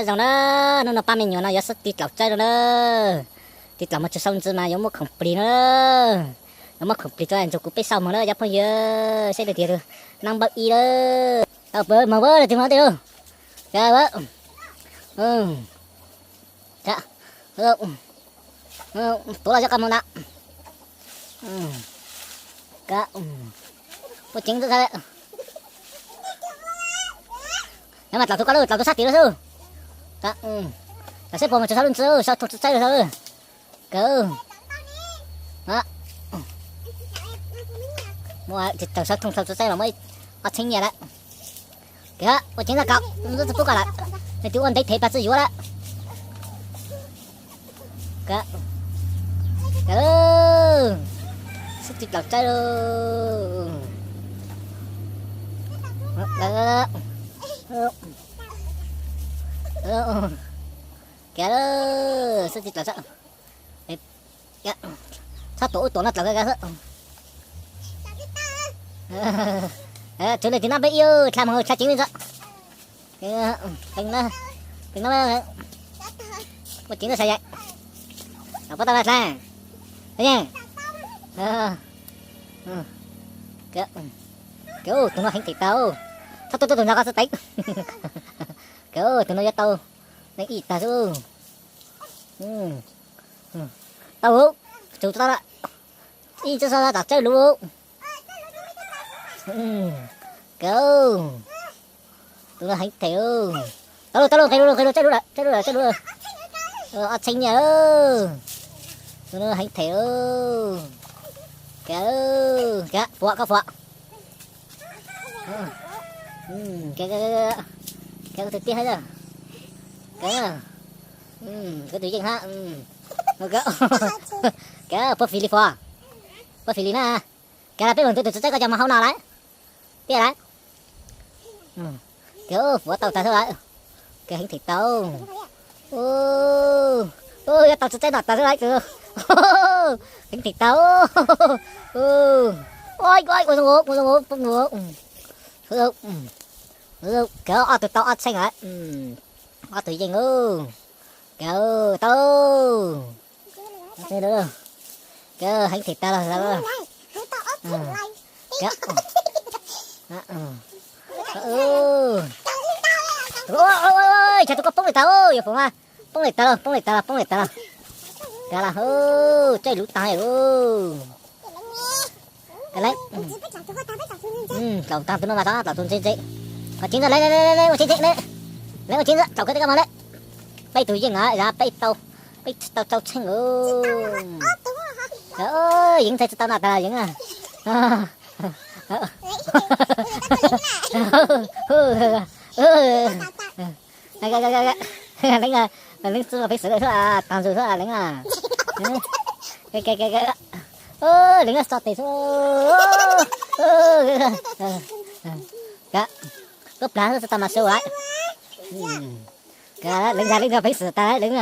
Zoo na, hnub no pab me nyuam no yuav xub tig tlaus tsaib rau na. Tig tlaus mus tsuag sau ntxiv mas yuav muab khoom plig no. Yuav muab khoom plig rau ntsuag kuv peb sau mus na cov phooj ywg, saib tiag tiag tus nab npawb ib lawm. Mus ua tus no tej lus. Tuav los cov qos mus na. Ua ceev xwb. Nyob mas tlaus tus koj lawm, tlaus tus sab tid lawm xwb. Tam sim puas mus tsuag sau lub ntxiv, sau thooj txaib lawm xwb. Kawg. Muaj tsis tawm sau thooj sau txaib los muaj ob txheeb nyiaj lawm. Kiag ua ceev ntag koj, txhob pub koj lawm. Nws twb ua ntev thev plas txwj yuav lawm. Kiag, xub tig tlaus tsaib lauj. Kiag, xub tig tlaus tsaib. Txhob tuam ub tuam no tlaus kiag xwb. Tshuav leej twg nab npawb ib, dlha mus dlha ceev li ntawd. Ua ceev xwb sav yam. Puas tau na dlha? Kawg, tus no heev them tau. Txhob tuaj tuaj tus no koj xwb teev. Kawg, tus no yuav tau leej ib tag xwb. Tau, tsum tau lawm. Ib txoj so tom tsaib lub. Kawg, tus no heev them. Tau lawm, tau lawm, nqis lawm, nqis lawm, tsaib lub lawm, tsaib lub lawm, tsaib lub lawm. Ob txheeb nyiaj. Tus no heev them. Kawg, kawg, fuam koj fuam. Kawg, kawg, kawg, kawg tus tiag thiab. Kawg, kawg tus yeej hab. Kawg, puab fim li fuam. Puab fim li na. Kawg, peb mus ntuav tus txiv tsaib koj cov mov hauv no lawm. Tiag lawm. Kawg, fuam tau tag xwb lawm. Kawg, heev them tau. Yuav tau txiv tsaib no tag xwb lawm. Heev them tau. Ua zoo, ua zoo, ua zoo. Kawg, ob tug tau ob txheeb lawm. Ob tug yeej. Kawg, tau. Kawg, heev them tag lawm. Tshav tus koj poob li tag, yuav foom mas. Poob li tag los, poob li tag los, poob li tag los. Kawg, tsaib lub tag li. Tlaus tag tus no mas tau tlaus tus ntse ntse. Qhov tseeb ntawd, leej ua tseeb ntse, leej ua tseeb ntse, tlaus kawg tej koj mov lawm. Peb tug yeej na, peb tau, peb tau rau txheej. Yeej ntxhais tsis tau no tas yeej. Leej, leej xwb peb xwm lawm xwb, tag ntsws xwb leej. Leej tso tes xwb. Kub plag xwb tsis tau mas su lawm. Leej, leej yog peb xwm tas leej.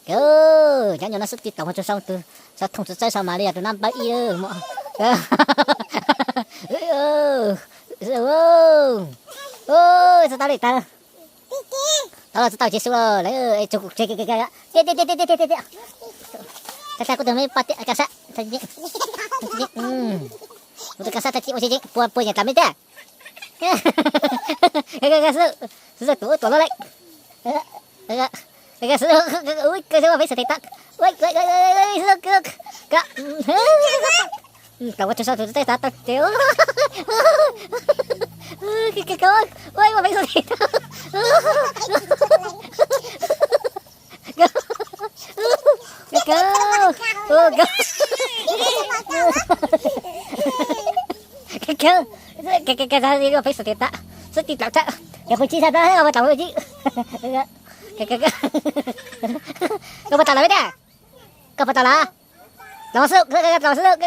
Kawg, cov nyuam no xwb tig tau mus tsuag sau tus, sau thooj txaib sau mas li yog tus nab npawb ib. Tsis tau li tas. Tau los tsis tau ces su los lawm. Tiag tiag tiag tiag tiag. Tag tag kuv tus me poj tiam kas sab. Kuv tus kas sab tag ci ua tseeb tseeb, puas puas nyiam tas me tiag. Xwb tus ub tuam loj lawm. Xwb ua peb xwm tes tau. Tau ua tsuag sau tus txaib tau ces. Ua peb xwm tes tau. Kawg, kawg, kawg, peb xwm tes tau. Xwb tig tlaus tshaj. Yog peb tsis tau, peb tlaus peb tsis. Koj puas tau lawm tiag? Koj puas tau lawm? Tlaus xwb, tlaus xwb,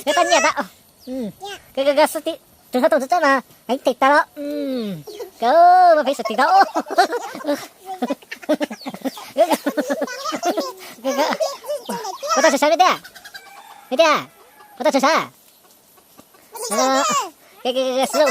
koj tau nyiaj tau. Kawg, kawg, kawg, xwb tig, tus thab tau txaib mas heev tes tas los. Kawg, peb xwm tes tau. Puas tau tseem sawv me tiag? Me tiag, puas tau tseem sawv? Kawg, kawg, kawg, xwb.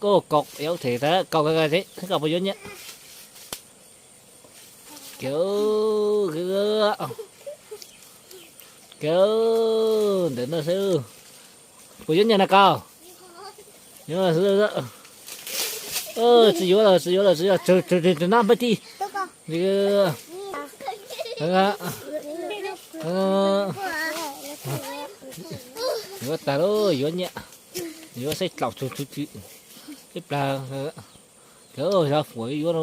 Koj kaus ev them tas, kaus kawg, kawg puas yuav nyiaj. Kawg, kawg, ntawm no xwb. Puas yuav nyiaj na kaus? Tsis yuav lawm, tsis yuav lawm, tsis yuav, tsawg tsawg nab npab ti. Yuav tas lauj, yuav nyiaj. Yuav saib tlaus tug tug tw ib plag. Kawg, xyov puas yuav no.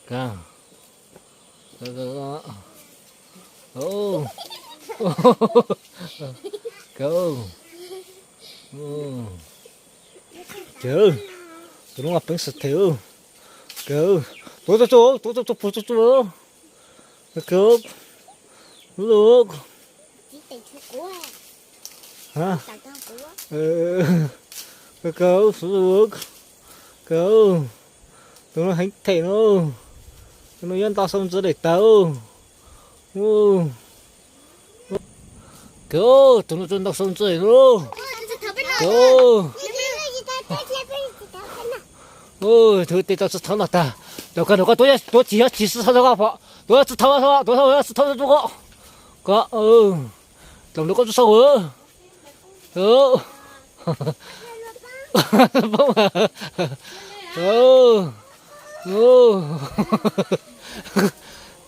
Kawg, tus no mas peev xwm them. Kawg, tuav txog txog, tuav txog txog, puag txog txog. Kawg, lub lug. Kawg, kawg, tus no heev them no. Tus no yuav nto xau ntxwv daim tawv. Kawg, tus no tsuas nto xau ntxwv no. Kawg, tus tej tau tsis thawb los tag. Cov kawg nrog koj tuav, tuav tsis, yog tsis tsis thawb koj pom, tuav tsis thawb, tuav tsis thawb koj. Koj, tlaus nrog koj tsis sau. Tus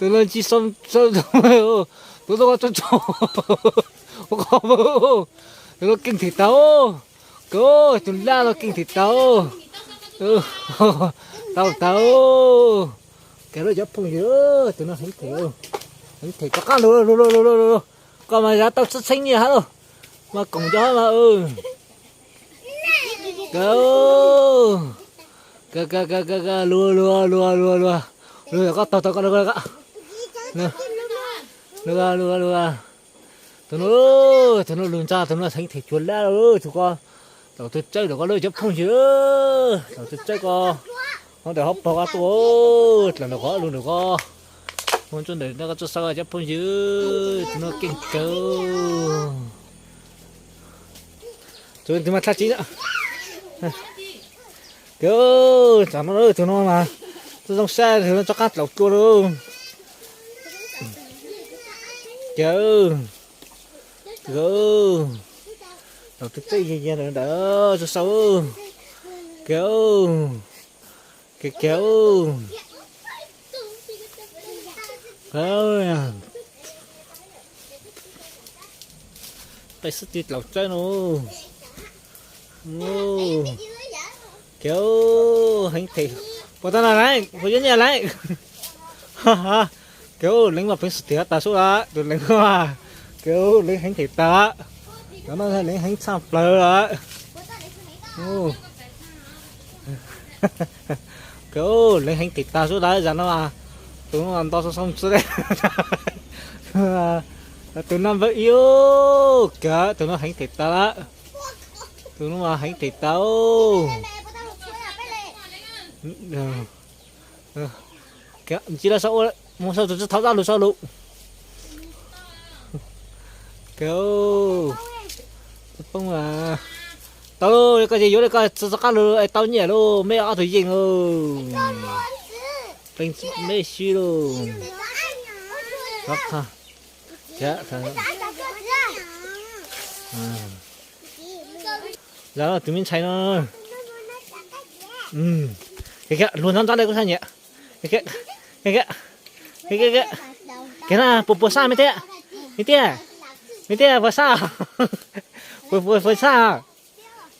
no ntsis xau, tus no tso tso, tus no keej them tau. Kawg, tus laj no keej them tau. Tau tau. Kawg, lub cov phooj ywg, tus no heev them, heev them rov qab lug lug lug lug lug. Koj mas yav tau txheeb txheeb nyiaj hab lauj, mas koom cov hab mas. Kawg, kawg, kawg, kawg, luag luag luag luag luag, luag koj taug tau koj, luag luag luag. Tus no, tus no lug ntsa, tus no heev them cuag lab lauj, tus ko. Tau tus tsawb ntawm koj lub cov phooj ywg, tau tus tsawb ko. Hov ntawm hov pog ko tuaj, dlaws ntawm ko, lug ntawm ko. Mus tsuas ntawm no koj tsuas xav cov phooj ywg, tus no keej kawg. Tus twg mas tshaj tsib na. Kawg, tsam no tus no mas txawj zoo saib, tus no tso qab dlaus dlua lauj. Kawg, kawg, tau tus tsawb yag yag ntawm ntawd tsuas sau. Kawg, kawg, kawg. Peb xwb tsis dlaus tsawb no. Kawg, heev them. Puas tau na leej, puas yuav nyiaj leej? Kawg, leej mas peev xwm tiag tas sub lawm, tus leej mas. Kawg, leej heev them tas. Cov no leej heev tshaj plaws lawm. Kawg, leej heev them tas sub lawm, zam no tus no nto xov xoo xwb. Tus no npawb ib, kawg, tus no heev them tas lawm. Tus no mas heev them tas. Ntsis los sau, mus sau tus tsis thaub dab lug sau lus. Kawg, poob. Tau, koj ces yuav li koj txog qab lug es tau nyiaj lauj, meb ob tug yeej. Meb sib lauj. Zam no tus me ntxhais no. Luag ntab ntab le kuv sab nyiam. Kiag na, puas puas sab me tiag? Me tiag, me tiag puas sab? Puas puas sab?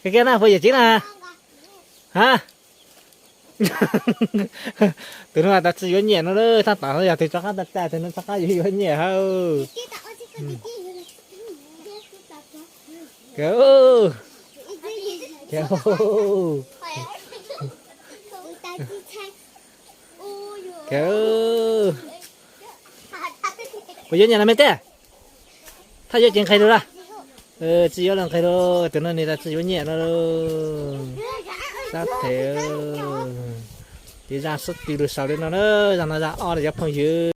Kiag na, puas yam tsev na? Ha? Tus no tas tsis yuav nyiam no, thaj tom yog tus rov qab tag tag, tus no rov qab yuav yuav nyiam hab. Kawg, kawg, kawg. Puas yuav nyiam no me tiag? Thaj yuav ces nqhis lug lawm. Tsis yuav los nqhis lug, tus no nws tas tsis yuav nyiam no. Sab them. Ces zaj xub twg lug xaus li no na, zaj no zaj ob no cov phooj ywg.